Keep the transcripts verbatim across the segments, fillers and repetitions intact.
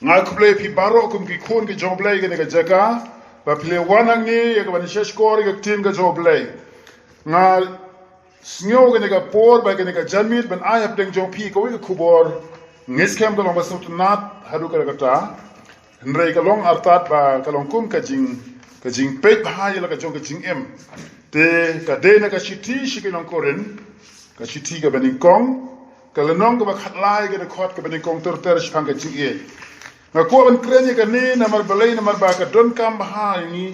Nga khublei phi baroh kum ki khun ki jong U Blei kane ka jaka, ba phi la wan hangne ïa ka ban shahshkor ïa ka ktien ka jong U Blei. Nga sngew kane ka por ba kane ka janmiet ban ai hapdeng jong phi kawei ka khubor. Ngi skhem ka long ba sngewtynnat haduh katta katta. Hynrei ka long artat ba ka long kum ka jing, ka jingpeit bha ïa la ka jong ka jingim. Te ka dei na ka shithi sha ki nong Korinth, ka shithi kaba nyngkong, ka lynnong kaba khatlai, ka dkhot kaba nyngkong ter ter shaphang ka jingïeit. Nga kwah ban kren ïa kane namar balei, namar ba ka donkam bha ïa ngi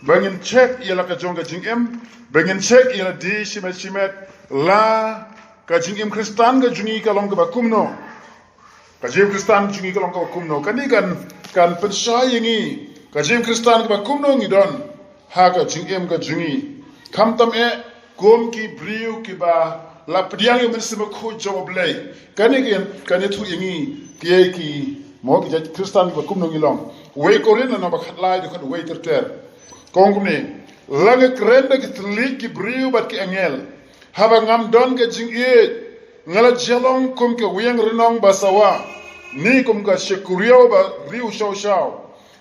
ba ngin check ïa la ka jong ka jingim, ba ngin check ïa lade shimet shimet, la ka jingim Khristan ka jong ngi ka long kaba kumno. Ka jingim Khristan jong ngi ka long kaba kumno. Kane kan, kan pynshai ïa ngi ka jingim Khristan kaba kumno ngi don ha ka jingim ka jong ngi. Khamtam eh kum ki briew kiba la pdiang ïa U Mynsiem Bakhuid jong U Blei. Kane kan, kan ïathuh ïa ngi kiei ki, mo, ki jait Khristan kiba kumno ngi long. Wei Korinth lynnong ba khatlai, dkhot wei ter ter. Ka ong kumne: La nga kren da ki thylliej ki briew bad ki angel, haba ngam don ka jingïeit, nga la jia long kum ka wiang rnong ba sawa, ne kum ka shakriaw ba riaw shaw shaw.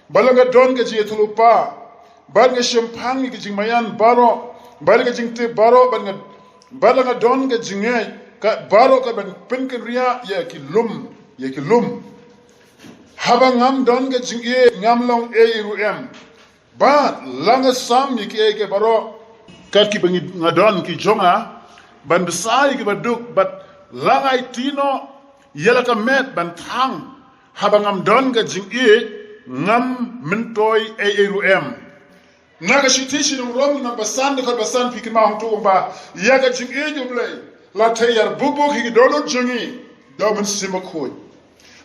Bad la nga don ka jingïathuhlypa, bad nga shemphang ïa ka jingmaïan baroh, bad ka jingtip baroh, bad nga, bad la nga don ka jingngeit ka baroh ka ban pynkynriah ïa ki lum, ïa ki lum. Haba ngam don ka jingïeit, ngam long ei ruh em. Bad la nga sam ïa kiei kiei baroh, kat kiba ngi, nga don ki jong nga, ban bsa ïa kiba duk, bad la nga aiti noh ïa la ka met ban thang. Haba ngam don ka jingïeit, ngam myntoi ei ei ruh em. Na ka shithi sha ki nong Rom lynnong ba san, dkhot ba san, phi kynmaw hangto, ong ba ïa ka jingïeit U Blei la theh ïar buk buk ha ki dohnud jong ngi da U Mynsiem Bakhuid.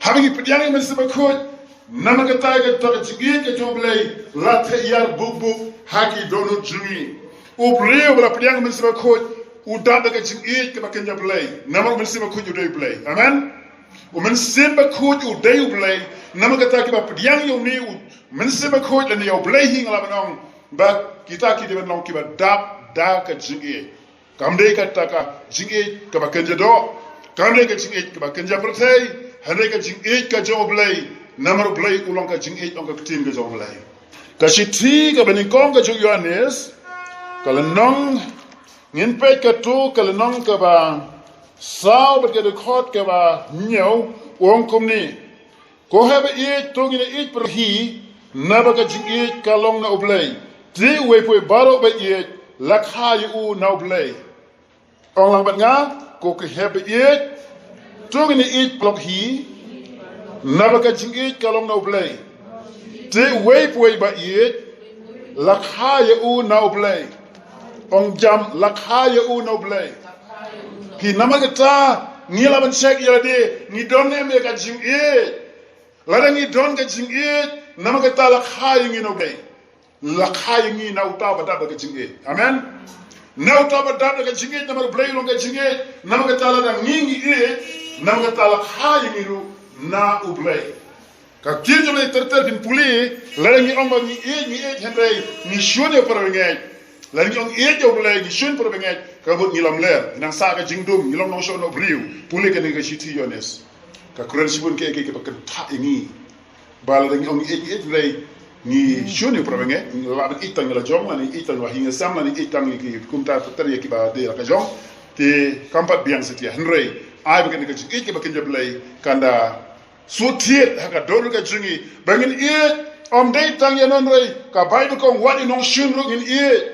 Haba ngi pdiang ïa U Mynsiem Bakhuid, namar kata ka, ka jingïeit ka jong U Blei la theh ïar buk buk ha ki dohnud jong ngi. U briew ba la pdiang ïa U Mynsiem Bakhuid u dap da ka jingïeit kaba kynja Blei, namar U Mynsiem Bakhuid u dei U Blei. Amen. U Mynsiem Bakhuid u dei U Blei. Namar kata kiba pdiang ïa une U Mynsiem Bakhuid lane ïa U Blei hi, nga lah ban ong ba kita ki dei ban long kiba dap da ka jingïeit. Kam dei kata ka jingïeit kaba kynja doh, kam dei ka jingïeit kaba kynja pyrthei, hynrei ka jingïeit ka jong U Blei. Namar U Blei u long ka jingïeit, ong ka ktien ka jong U Blei. Ka shithi kaba nyngkong ka jong u Ïoannis, ka lynnong, ngin peit kato ka lynnong kaba saw bad ka dkhot kaba hynñiew, u ong kumne: Ko heh ba ïeit, to ngin ïeit para hi, naba ka jingïeit ka long na U Blei. Te uwei pa uwei baroh ba ïeit la kha ïa u na U Blei. Ong lang bad nga: Ko ki heh ba ïeit, to ngin ïeit paralok hi, naba ka jingïeit ka long na U Blei. Te uwei pa uwei ba ïeit la kha ïa u na U Blei. Ong jam, la kha ïa u na U Blei. Phi, namar kata ngi lah ban check ïa lade, ngi don ne em ïa ka jingïeit. Lada ngi don ka jingïeit, namar kata la kha ïa ngi na U Blei. La kha ïa ngi na uta ba dap da ka jingïeit. Amen. Na uta ba dap da ka jingïeit, namar U Blei u long ka jingïeit. Namar kata lada ngi ngi ïeit, namar kata la kha ïa ngi ruh na U Blei. Ka ktien jong U Blei ter ter, phin pule, lada ngi ong ba ngi ïeit, ngi ïeit hynrei ngi shun ïa u parabangeit. Lada ngi ong ïeit ïa U Blei, ngi shun parabangeit, ka mut ngi lamler. Nang sah ka jingdum, ngi long nongshong noh briew. Pule kane ka shithi Ïoannis. Ka kren shibun kiei kiei kiba kynthah ïa ngi. Ba lada ngi ong ngi ïeit, ngi ïeit hynrei ngi shun ïa u parabangeit, ngi lah ban ïeit tang ïa la jong, lane ïeit tang ïa la hi nga sem, lane ïeit tang ïa ki kumta ter ter ïa kiba dei la ka jong. Te kam pat biang satia. Hynrei ai ba kane ka jingïeit kaba kynja Blei kan da shu thied ha ka dohnud ka jong ngi. Ba ngin ïeit, ym dei tang ïa nongrei. Ka Baibl ka ong wat ïa u nongshun ruh ngin ïeit.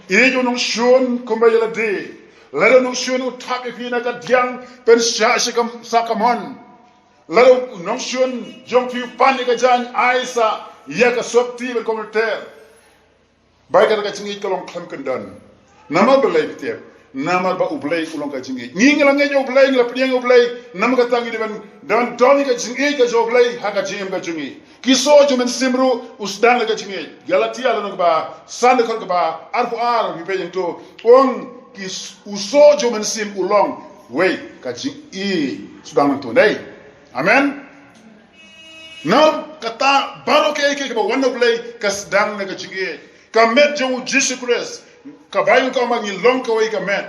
Ïeit u nongshun kumba ïa lade. Lada u nongshun u thap ïa phi na ka diang, pynshah sha ka, sha ka mon. Lada u nongshun jong phi u pan ïa ka jaiñ, ai sa ïa ka sopti ban kynter. Ba kata ka jingïeit ka long khlem kyndon. Namar balei phi tip? Namar ba U Blei u long ka jingïeit. Ngi ngi la ngeit ïa U Blei, ngi la pdiang ïa U Blei, namar kata ngi dei ban, dei ban don ïa ka jingïeit ka jong U Blei ha ka jingim ka jong ngi. Ki soh jong u Mynsiem ruh u sdang da ka jingïeit. Galatia lynnong kaba san, dkhot kaba arphew ar, phi peit hangto, u ong ki s-, u soh jong u Mynsiem u long wei ka jingïeit. Sdang nangto, dei. Amen. Namar kata baroh kiei kiei kiba wan na U Blei ka sdang na ka jingïeit. Ka met jong u Jisu Khrist, ka Baibl ka ong ba ngi long kawei ka met.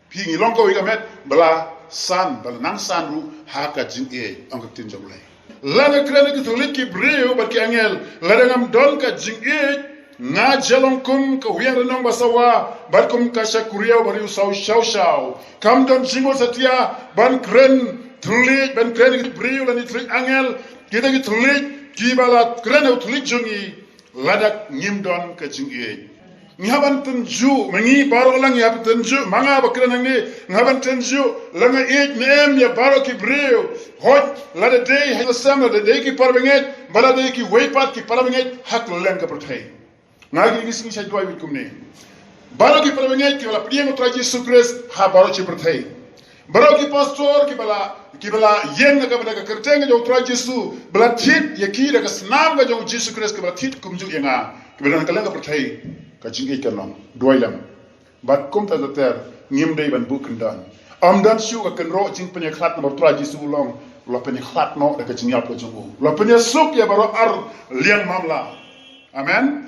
Phi, ngi long kawei ka met ba la san, ba la nang san ruh ha ka jingïeit, ong ka ktien jong U Blei. La nga kren ki thylliej ki briew bad ki angel, lada ngam don ka jingïeit, nga ju long kum ka wiang rnong ba sawa, bad kum ka shakuriaw ba riewsaw shaw-shaw. Kam don jingmut satia ban kren thylliej, ban kren ki briew lane thylliej angel, kita ki thylliej kiba la kren ha u thylliej jong ngi, lada ngim don ka jingïeit. Ngi hap ban tynjuh, ma ngi baroh lang ngi hap ban tynjuh, ma nga ba kren hangne, ngi hap ban tynjuh, la nga ïeit ne em ïa baroh ki briew. Hooid, lada dei ha ki sem, lada dei ki para bangeit, bad lada dei kiwei pat ki para bangeit ha kylleng ka pyrthei. Nga kine ki sngi sa duwai wit kumne. Baroh ki para bangeit kiba la pdiang U Trai Jisu Khrist ha baroh shi pyrthei. Baroh ki pastor kiba la, kiba la ïeng na ka bynta ka kyrteng ka jong U Trai Jisu, ba la thied ïa ki da ka snam ka jong U Jisu Khrist, kiba la thied kumjuh ïa nga, kiba don ha kylleng ka pyrthei, ka jingïeit kan long. Duwai lem. Bad kumta ter ter, ngim dei ban buh kyndon. Ym don shuh ka kynroh jingpynïakhlad namar U Trai Jisu u ong, u la pynïakhlad noh da ka jingïap ka jong u. U la pynïasuk ïa baroh ar liang mamla. Amen.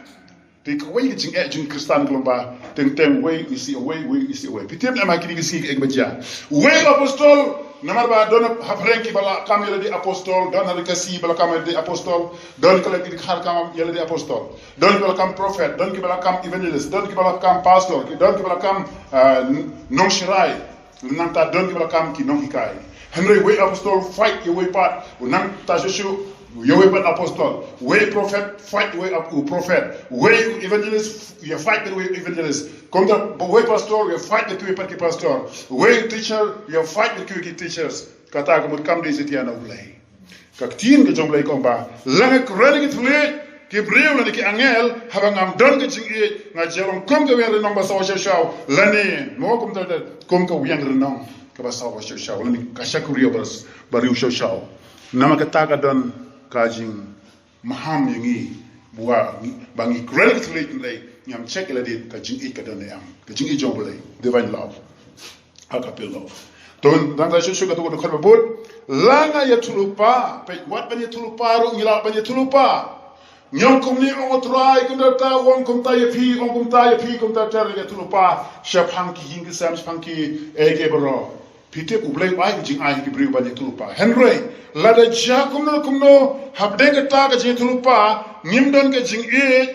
Te kawei ka jingeh jong ki Khristan ka long ba teng teng wei u isih wei, wei u isih wei. Phi tip ne em ha kine ki sngi kaei kaba jia? Wei u apostol, namar ba don hapdeng kiba la kam ïa lade apostol, don ha ri Khasi ba la kam ïa lade apostol, don ha ri Khar kam ïa lade apostol, don kiba la kam prophet, don kiba la kam evangelist, don kiba la kam pastor, don kiba la kam, ah, nongshakri. Nangta don kiba la kam ki nonghikai. Hynrei wei apostol fight ïa wei pat. U nangta shuh shuh ïa wei pat apostol. Wei prophet fight wei ap-, u prophet. Wei evangelist ïa fight wei evangelist. Kumta wei pastor ïa fight ïa kiwei pat ki pastor. Wei teacher ïa fight ïa kiwei ki teachers. Kata ka mut kam dei satia na U Blei. Ka ktien ka jong U Blei ka ong ba, la nga kren ki thylliej ki briew lane ki angel, haba ngam don ka jingïeit, nga ju long kum ka wiang rnong ba sawa shaw shaw, lane mo kumta ter ter, kum ka wiang rnong kaba sawa shaw shaw, lane ka shakuriaw ba, ba riewsaw shaw. Namar kata ka don ka jingmaham ïa ngi, ba ngi, ba ngi kren ki thylliej, ngim check ïa lade ka jingïeit ka don ne em, ka jingïeit jong U Blei, divine love. Ha ka pil lo. Tun, dang ta shuh shuh katu ka dkhot ba bud. La nga ïathuhlypa, peit wat ban ïathuhlypa ruh ngi lah ban ïathuhlypa. Ngi ong kumne, ong U Trai kumta, ong kumta ïa phi, ong kumta ïa phi, kumta ter ïathuhlypa. Shaphang ki ïing ki sem, shaphang kiei kiei baroh. Phi tip U Blei u ai ka jingai ha ki briew ban ïathuhlypa. Hynrei lada jia kumno kumno hapdeng kata ka jingïathuhlypa, ngim don ka jingïeit,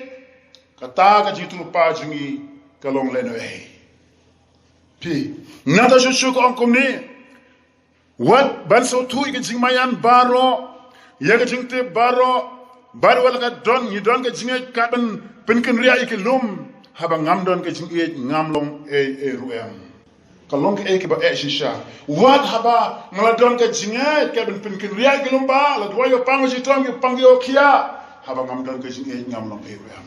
kata ka jingïathuhlypa jong ngi ka long lehnohei. Phi, nangta shuh shuh ka ong kumne. Wat ban sngewthuh ïa ka jingmaïan baroh, ïa ka jingtip baroh, bad wat la ka don, ngi don ka jingïeit, kat ban pynkynriah ïa ki lum, haba ngam don ka jingïeit, ngam long ei ei ruh em. Ka long kaei kaba eh shisha. Wat haba nga la don ka jingïeit, kat ban pynkynriah ïa ki lum ba la duwai ba pang shitom, ki pang ki ïoh khiah. Haba ngam don ka jingïeit, ngam long ei ruh em.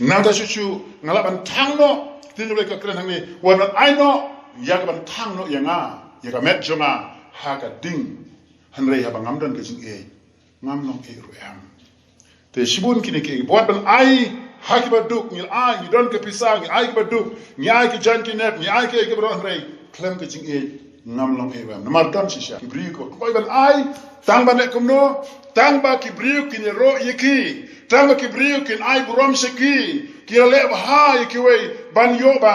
Nangta shuh shuh nga lah ban thang noh. Ktien U Blei ka kren hangne, wat ban ai noh ïa ka ban thang noh ïa nga, ïa ka met jong nga ha ka ding. Hynrei haba ngam don ka jingïeit, ngam long ei ruh em. Te shibun kine kiei, wat ban ai ha kiba duk, ngi ai, ngi don ka pisa, ngi ai kiba duk, ngi ai ki jaiñ ki nep, ngi ai kiei kiba don, hynrei khlem ka jingïeit, ngam long ei ruh em. Namar don shisha ki briew kiba kloi ban ai, tang ban leh kumno, tang ba ki briew kin ïaroh ïa ki, tang ba ki briew kin ai burom sha ki, ki la leh bha ïa kiwei, ban ïoh ba,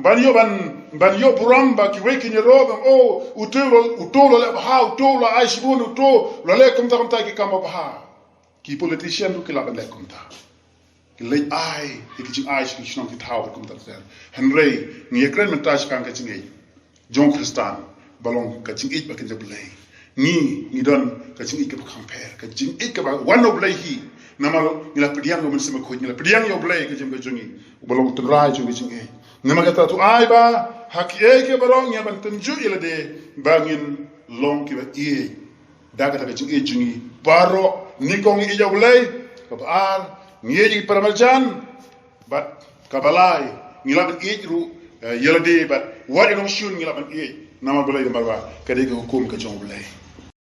ban ïoh ban, ban ïoh burom ba kiwei kin ïaroh ba, oh, uto u la, uto u la leh bha, uto u la ai shibun, uto u la leh kumta kumta ki kam babha. Ki politician ruh ki lah ban leh kumta. Ki leit ai ïa ki jingai sha ki shnong ki thaw bad kumta ter. Hynrei ngi ïakren mynta shaphang ka jingïeit jong Khristan, ba long ka jingïeit bad ka jong U Blei. Ngi, ngi don ka jingïeit kaba kham pher, ka jingïeit kaba wan na U Blei hi. Namar ngi la pdiang ïa U Mynsiem Bakhuid, ngi la pdiang ïa U Blei ka jingim ka jong ngi, uba long u tynrai jong ka jingïeit. Namar kata to ai ba ha kiei kiei baroh ngi hap ban tynjuh ïa lade ba ngin long kiba ïeit. Da kata ka jingïeit jong ngi baroh, nyngkong ngi ïeit ïa U Blei, kaba ar ngi ïeit ïa ki para marjan, bad kaba lai ngi lah ban ïeit ruh, eh, ïa lade bad wat ïa nongshun ngi lah ban ïeit. Namar balei? Namar ba ka dei ka hukum ka jong U Blei.